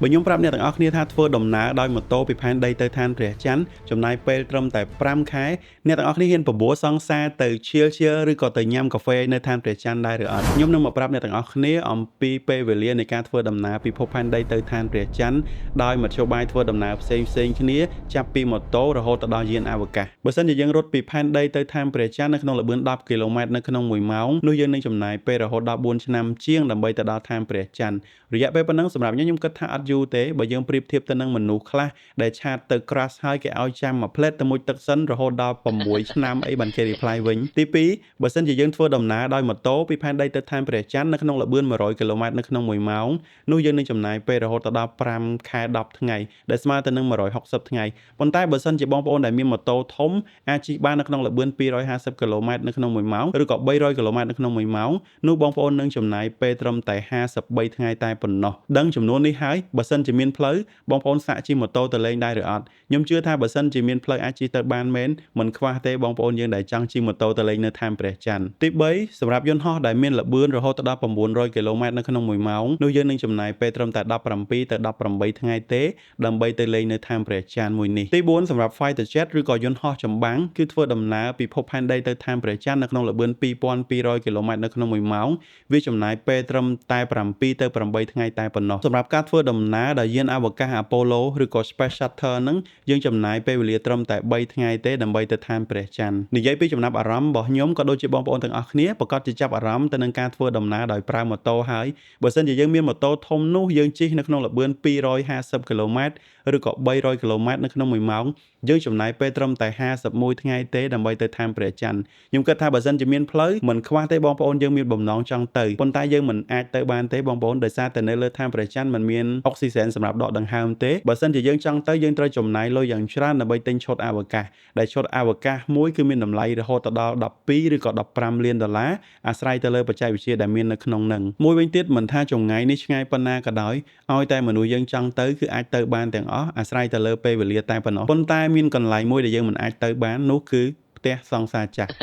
បើខ្ញុំប្រាប់អ្នកទាំងអស់គ្នាថាធ្វើដំណើរដោយម៉ូតូពីផែនដីទៅឋានព្រះច័ន្ទចំណាយពេលត្រឹមតែ5ខែអ្នកទាំងអស់គ្នាហ៊ានបបួលសង្សារទៅឈៀលឈៀលឬក៏ទៅញ៉ាំកាហ្វេនៅឋានព្រះច័ន្ទដែរឬអត់ខ្ញុំនឹងមកប្រាប់អ្នកទាំងអស់គ្នាអំពីពេលវេលានៃការធ្វើដំណើរពីភពផែនដីទៅឋានព្រះច័ន្ទដោយមធ្យោបាយធ្វើដំណើរផ្សេងផ្សេងគ្នាចាប់ពីម៉ូតូរហូតទៅដល់យានអវកាសបើសិនជាយើងរត់ពីផែនដីទៅឋានព្រះច័ន្ទនៅក្នុងល្បឿន10គីឡូម៉ែត្រនៅក្នុង1ម៉ោងនោះយើងនឹងចំណាយពេលរហូតដល់4ឆ្នាំជាងដើម្បីទៅដល់ឋានព្រះច័ន្ទរយៈពេលប៉ុណ្ណឹងសម្រាប់ខ្ញុំខ្ញុំគិតថាអត់យូរទេបើយើងប្រៀបធៀបទៅនឹងមនុស្សខ្លះដែល chat ទៅ crush ហើយគេឲ្យចាំមួយផ្លែតទៅមុជទឹកសិនរហូតដល់6ឆ្នាំអីបានគេ reply វិញទី2បើសិនជាយើងធ្វើដំណើរដោយម៉ូតូពីផែនដីទៅឋានព្រះច័ន្ទនៅក្នុងល្បឿន100គីឡូម៉ែត្រនៅក្នុង1ម៉ោងនោះយើងនឹងចំណាយពេលរហូតដល់5ខែ10ថ្ងៃដែលស្មើទៅនឹង160ថ្ងៃប៉ុន្តែបើសិនជាបងប្អូនដែលមានម៉ូតូធំអាចជិះបាននៅក្នុងល្បឿន250គីឡូម៉ែត្រនៅក្នុង1ម៉ោងឬក៏300គីឡូម៉ែត្រនៅក្នុង1ម៉ោងនោះបងប្អូននឹងចំណាយពេលត្រឹមតែ53ថ្ងៃតែប៉ុណ្ណោះដឹងចំនួននេះហើយបើសិនជាមានផ្លូវបងប្អូនសាកជិះម៉ូតូទៅលេងដែរឬអត់ខ្ញុំជឿថាបើសិនជាមានផ្លូវអាចជិះទៅបានមែនមិនខ្វះទេបងប្អូនយើងដែលចង់ជិះម៉ូតូទៅលេងនៅឋានព្រះច័ន្ទទី3សម្រាប់យន្តហោះដែលមានល្បឿនរហូតដល់900គីឡូម៉ែត្រនៅក្នុង1ម៉ោងនោះយើងនឹងចំណាយពេលត្រឹមតែ17ទៅ18ថ្ងៃទេដើម្បីទៅលេងនៅឋានព្រះច័ន្ទមួយនេះទី4សម្រាប់ fighter jet ឬក៏យន្តហោះចម្បាំងគឺធ្វើដំណើរពីភពផែនដីទៅឋានព្រះច័ន្ទនៅក្នុងល្បឿន2200គីឡូម៉ែត្រនៅក្នុង1ម៉ោងវាចំណាយពេលត្រឹមតែ7ទៅ8ថ្ងៃតែប៉ុណ្ណោះសម្រាប់ការធ្វើដំណើរដោយយានអវកាស Apollo ឬក៏ Space Shuttle ហ្នឹងយើងចំណាយពេលវេលាត្រឹមតែ3ថ្ងៃទេដើម្បីទៅឋានព្រះច័ន្ទនិយាយពីចំណាប់អារម្មណ៍របស់ខ្ញុំក៏ដូចជាបងប្អូនទាំងអស់គ្នាប្រាកដជាចាប់អារម្មណ៍ទៅនឹងការធ្វើដំណើរដោយប្រើម៉ូតូហើយបើសិនជាយើងមានម៉ូតូធំនោះយើងជិះនៅក្នុងល្បឿន250គីឡូម៉ែត្រឬក៏300គីឡូម៉ែត្រនៅក្នុង1ម៉ោងយើងចំណាយពេលត្រឹមតែ51ថ្ងៃទេដើម្បីទៅឋានព្រះច័ន្ទខ្ញុំគិតថាបើសិនជាមានផ្លូវមិនខ្វះទេបងប្អូនយើងមានបំណងចង់ទៅប៉ុន្តែយើងមិនអាចទៅបានទេបងប្អូនដោយសារតែនៅលើឋានព្រះច័ន្ទមិនមានអុកស៊ីសែនសម្រាប់ដកដង្ហើមទេបើសិនជាយើងចង់ទៅយើងត្រូវចំណាយលុយយ៉ាងច្រើនដើម្បីទិញឈុតអវកាសដែលឈុតអវកាសមួយគឺមានតម្លៃរហូតដល់12ឬក៏15លានដុល្លារអាស្រ័យទៅលើបច្ចេកវិទ្យាដែលមាននៅក្នុងនឹងមួយវិញទៀតមិនថាចម្ងាយនេះឆ្ងាយប៉ុណ្ណាក៏ដោយឲ្យតែមនុស្សយើងចង់ទៅគឺអាចទៅបានទាំងអស់អាស្រ័យទៅលើពេលវេលាតែប៉ុណ្ណោះប៉ុន្តែមានកន្លែងមួយដែលយើងមិនអាចទៅបាននោះគឺផ្ទះសង្សារចាស់។